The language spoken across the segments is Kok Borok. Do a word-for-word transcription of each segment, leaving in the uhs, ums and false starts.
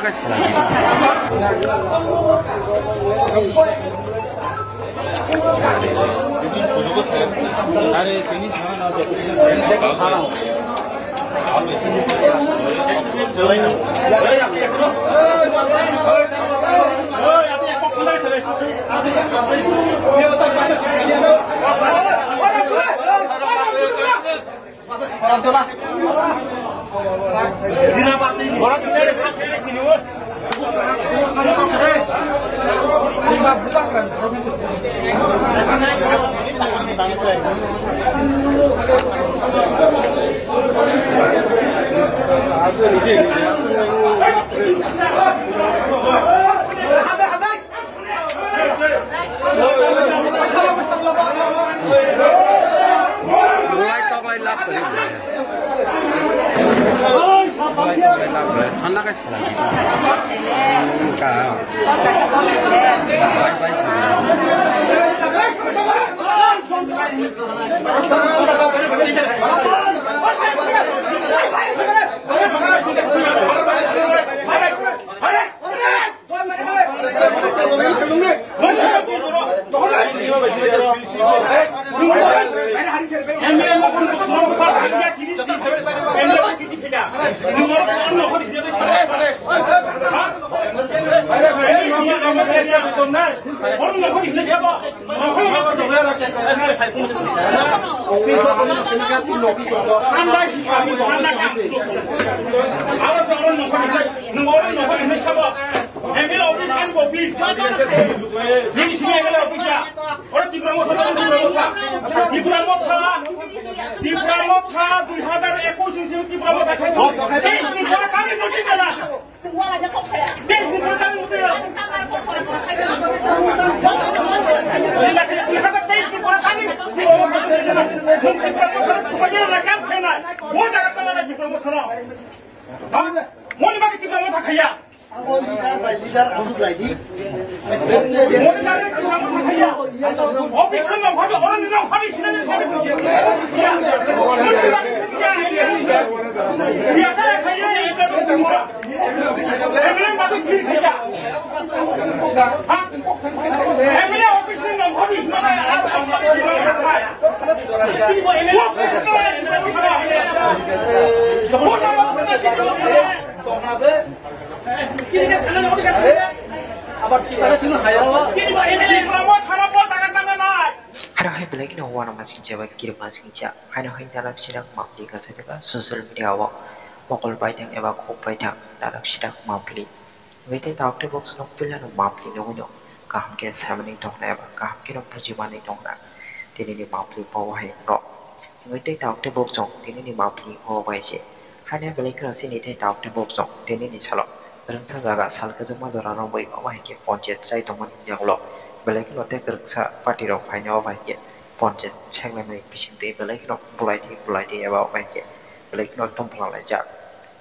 Lai tok lai lap kari. Lai tok lai lap kari. Thanda kai salai. Ka. Bye bye. Nini sini M L A office ya. Ora Tipra Motha, Tipra Motha. Tipra Motha, Tipra Motha, dui hajar ekush ni sini Tipra Motha khai. Teis ni pore kami meeting jana. Teis ni pore kami meeting jana. Dui hajar teis ni pore kami Tipra Motha khai jana, kam khai na. Bo jaga tala na Tipra Motha no. Ha? Moni bagi Tipra Motha khaiya. Abo leader by leader asuk lai di. Haro hai belai kheno uanama singcha bai kirima singcha. Haino hai narak sirak mapli kasaika social media o mokol paithang eba khuk paithang narak sirak mapli. Wngwi tei tabuk tei bok chwng puilano mapli nugwino kaham khe saimanwi tongna eba kaham kheno bujimanwi tongna tinini mapli bo wahai wngno. Wngwi tei tabuk tei bok chwng tinini mapli bo bai se. Haino belai kheno chini tei tabuk tei bok chwng tinini salo kwrwngsa jaga sal kwchwngma jorano bai omo hai khe ponchayat chai tongmani yagulo belai kheno tei kwrwngsa party rok phaino omo hai khe ponchayat seklaimani bisingtwi belai kheno bulai twi bulai twi eba omo hai khe belai kheno tongphla laijak.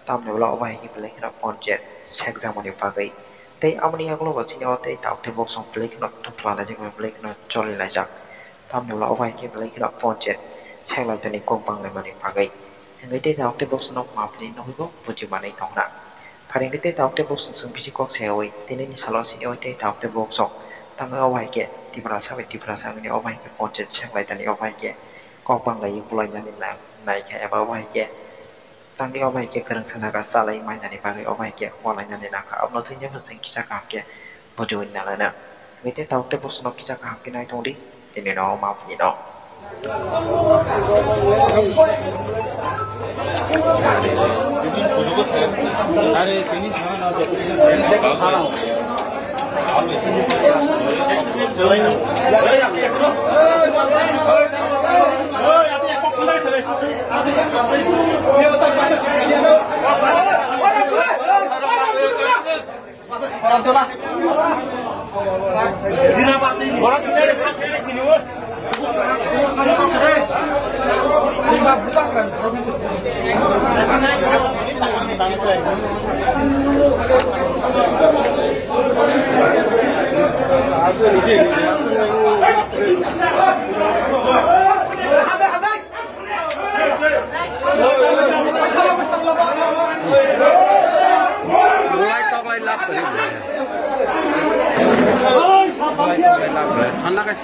Tamni ulo obo hai khe belai kheno ponchayat sekjakmani bagwi. Tei aboni yagulo bo chini o tei tabuk tei bok chwng belai kheno tongphla laijak, belai kheno choli laijak. Tamni ulo obo hai khe belai kheno ponchayat seklaitani kok banglaimani bagwi. Hingkhe tei tabuk tei bok chwngno mapli nugwi bo bujimanwi tongna. Phari hingkhe tei tabuk tei bok chwng chwng bisi kok sayawi, tinini salo sini o tei tabuk tei bok chwng. Tamni obo hai khe Tiprasa bai Tiprasa wngwi obo hai khe ponchayat seklaitani obo hai khe kok banglaiwi bulainani nang naikha eba obo hai khe Tangwi obo hai khe kwrwngsa jaga chalai manani bagwi obo hai khe uanainani nangkha. Abono thwinai bo chwng kisa kaham khe bujiwi nalaina. Hwnkhe tabuk tei bosongno kisa kaham khe nai tongdi, tini no ma bini no. Are tini sana na. Thanda guys.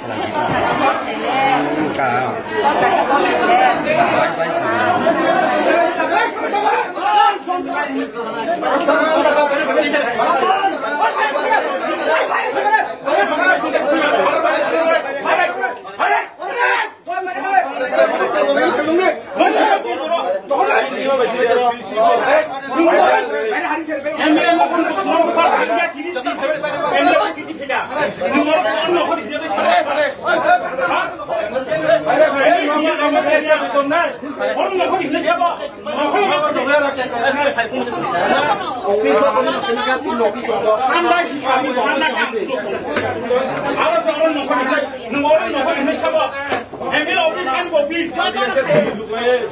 Office o tongwi nokni kasi office o. Handa hikha, handa hikha. Aro se oro nokho hikha, nwng oro nokho hikha sabo. M L A office and office.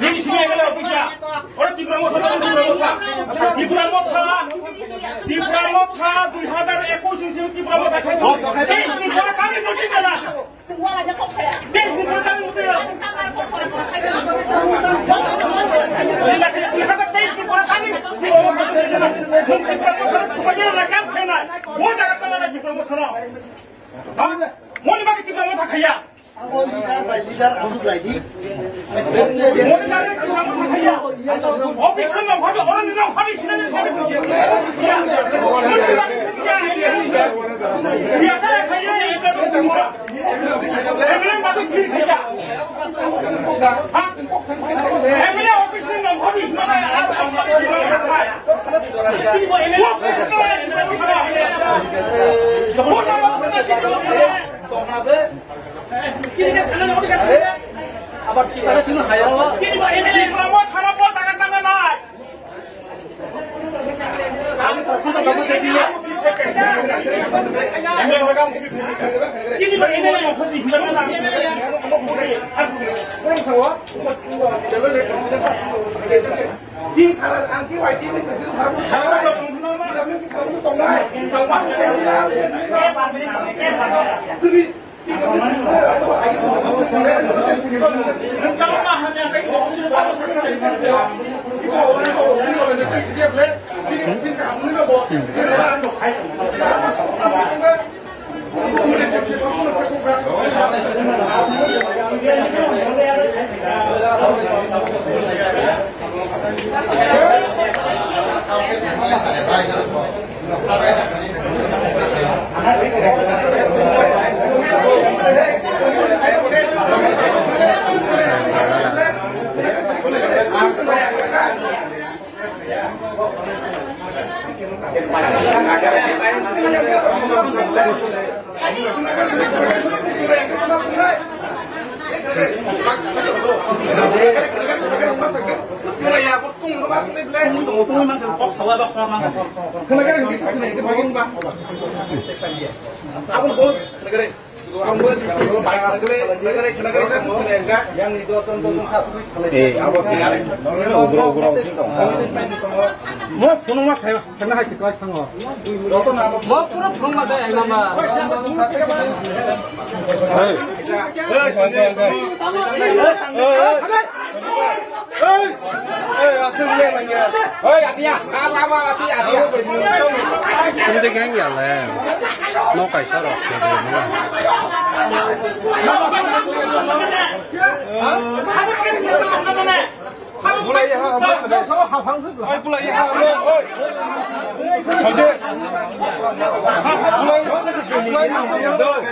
Nini sini M L A office ya. Oro Tipra Motha, Tipra Motha. Tipra Motha, Tipra Motha, dui hazar ekush ni sini Tipra Motha khai. Teis ni pore kami notice dena. Teis ni pore kami notice dena. Teis ni pore kami notice dena. Nwng Tipra Motha, Tipra Motha, Tipra Motha. Bo jaga tangna Tipra Motha no. Ha? Moni bagi Tipra Motha khaiya. Abo leader by leader asuk lai di. Moni bagi Tipra Motha khaiya. Office no khaiya, oro ni no khaiya, sini ni khaiya. M L A office ni nongkhorni himnai. Abar kita sini hayal. Ang kok kata kamu tadi ya? Mo phunukma khaima, khaima hai kwlai thango. Mo phunukma dai ang nama. Hey. Hey, hey, hey. Hey, hey, aswk le nangya. Hey, atiya. Aba, aba, atiya, atiya. Hindi kaya le. No kaisa rok. Bulai ha, ha, ha. Oi, bulai ha, ha, ha. Oi. Bulai, bulai, bulai, bulai.